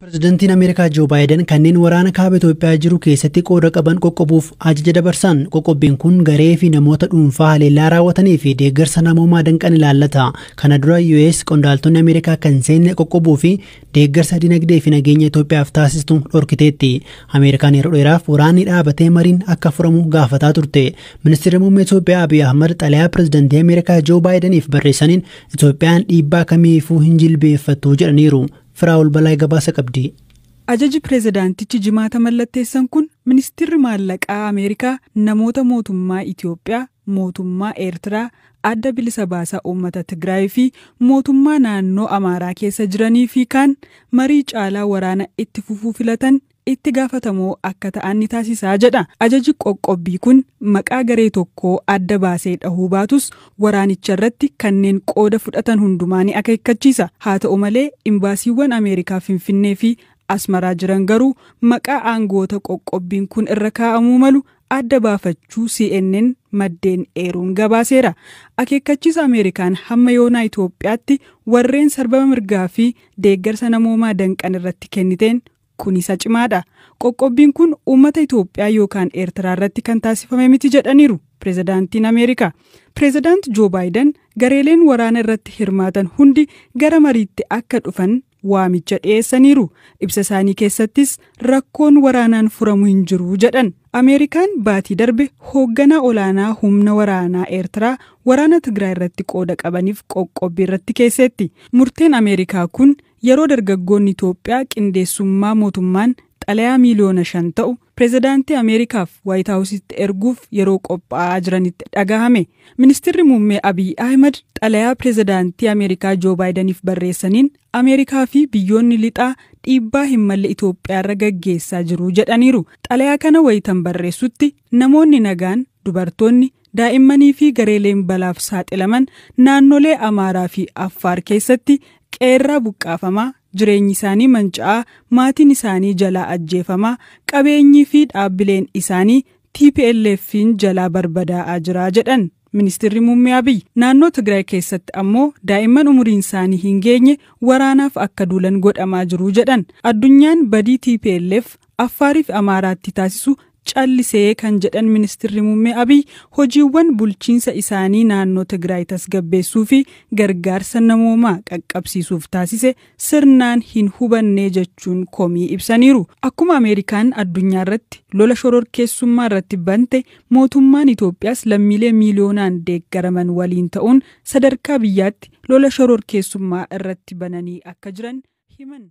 Pireezidantiin Ameerikaa Joo Baayiden kanneen waraana kaaba Itoophiyaa jiru keessatti qooda qaban qoqqobuuf ajaja dabarsan. Qoqqobbiin kun garee fi namoota dhuunfaa haleellaa raawwatanii fi deeggarsa namoomaa danqan ilaallata. Kana dura US qondaaltonni Ameerikaa kan seenne qoqqobuu fi deeggarsa dinagdee fi nageenya Itoophiyaaf taasistu dhorkiteetti. Ameerikaan yeroo dheeraaf waraanni dhaabatee mariin akka furamu gaafataa turte. Ministeerri muummee Itoophiyaa Abiy Ahmad xalayaa pireezidantii Ameerikaa Joo Baayideniif barreessaniin Itoophiyaan dhiibbaa kamiifuu hin jilbeeffattu jedhaniiru. Firaa'ol Balaa gabaasa qabdi. Ajaji pireezidaantichi jimaata mallatteessan kun ministeerri maallaqaa Ameerikaa namoota mootummaa Itoophiyaa, mootummaa Eertiraa, adda bilisa baasaa uummata Tigraay fi mootummaa naannoo Amaaraa keessa jiranii fi kaan marii caalaa waraana itti fufuu filatan itti gaafatamoo akka ta'an ni taasisaa jedha. Ajaji qoqqobbii kun maqaa garee tokkoo adda baasee dhahuu baatus waraanicha irratti kanneen qooda fudhatan hundumaa ni akeekkachiisa. Haa ta'u malee imbaasiiwwan Ameerikaa Finfinnee fi Asmaraa jiran garuu maqaa aangoota qoqqobbiin kun irra kaa'amuu malu adda baafachuu CNN maddeen eeruun gabaaseera. Akeekkachiisa Ameerikaan hamma yoonaa Itoophiyaatti warreen sarbama mirgaa fi deeggarsa namoomaa danqan irratti kenniteen kun isa cimaadha. Qoqqobbiin kun uummata Itoophiyaa yookaan Eertiraa irratti kan taasifame miti jedhaniiru pireezidaantiin Ameerikaa. Pireezidaant Joo Baayiden gareeleen waraana irratti hirmaatan hundi gara mariitti akka dhufan waamicha dhiyeessaniiru. Ibsa isaanii keessattis rakkoon waraanaan furamu hin jiru jedhan. Ameerikaan baatii darbe hoogganaa olaanaa humna waraanaa Eertiraa waraana Tigraay irratti qooda qabaniif qoqqobbii irratti keessetti. Murteen Ameerikaa kun yeroo dargaggoonni Itoophiyaa qindeessummaa mootummaan xalayaa miiliyoona 5 ta'u pireezidaantii Ameerikaaf Waayit Haawusitti erguuf yeroo qophaa'aa jiranitti dhagahame. Ministeerri muummee Abiy Ahmed xalayaa pireezidaantii Ameerikaa Joo Baayideniif barreessaniin Ameerikaa fi biyyoonni lixaa dhiibbaa hin malle Itoophiyaa irra gaggeessaa jiru jedhaniiru. Xalayaa kana wayitan barreessutti namoonni nagaan, dubartoonni, daa'immanii fi gareeleen balaaf saaxilaman naannolee Amaaraa fi Affaar keessatti qeerraa buqqaafamaa, jireenyi isaanii manca'aa, maatiin isaanii jalaa ajjeefamaa, qabeenyii fi dhaabbileen isaanii TPLF'n jalaa barbadaa'aa jira jedhan. Ministeerri muummee Abiy naannoo Tigraay keessatti ammoo daa'imman umuriin isaanii hin geenye waraanaaf akka duulan godhamaa jiru jedhan. Addunyaan badii TPLF Affaarii fi Amaaraatti taasisu callisee kan jedhan ministeerri muummee Abiy hojiiwwan bulchiinsa isaanii naannoo Tigraay tasgabbeessuu fi gargaarsa namoomaa qaqqabsiisuuf taasise sirnaan hin hubanne jechuun komii ibsaniiru. Akkuma Ameerikaan addunyaa irratti lola shororkeessummaa irratti bante mootummaan Itoophiyaas lammiilee miiliyoonaan deeggaraman waliin ta'uun sadarkaa biyyaatti lola shororkeessummaa irratti bananii akka jiran himan.